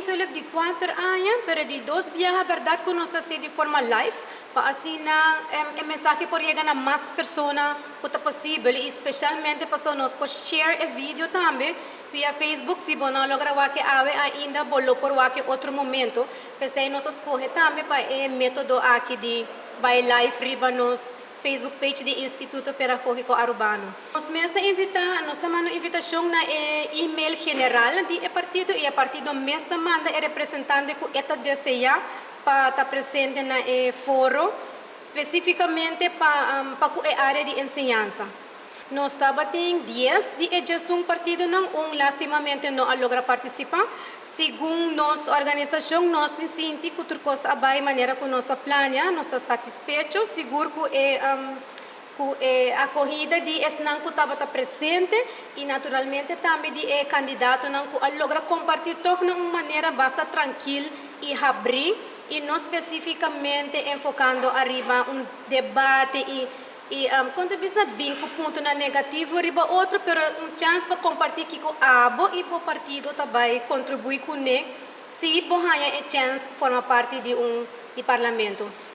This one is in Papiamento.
Eigenlijk di 4 aña, pero di dos biaha berdad cu nos ta haci di forma live, pa asina e mensahe por yega na mas persona cu ta posibel y specialmente paso nos por share e video tambe via Facebook. Si bo no logra wak awe ainda, bo lo por wak otro momento. Pesey nos a scoge tambe pa e metodo aki di bay live riba nos Facebook page di Instituto Pedagogico Arubano. Nos mes ta invita, nos ta manda invitacion na e e-mail general di e partido y e partido mes ta manda e representante cu e ta desea pa ta presente na e foro, specificamente pa e area di enseñansa. Nos tabatin 10 di e 11 partidonan, un lastimamente no a logra participa. Segun nos organisacion, nos ta sinti cu tur cos a bay manera cu nos a planea, nos ta satisfecho, sigur cu e acogida di esnan cu tabata presente y naturalmente tambe di e candidatonan cu a logra comparti toch na un manera basta trankil y habri y no specificamente enfocando ariba un debate y con bisa bin cu puntonan negativo riba otro, pero un chance pa comparti cu abo y e partido tambe contribui cu ne, si bo haya e chance forma parti di un di parlamento.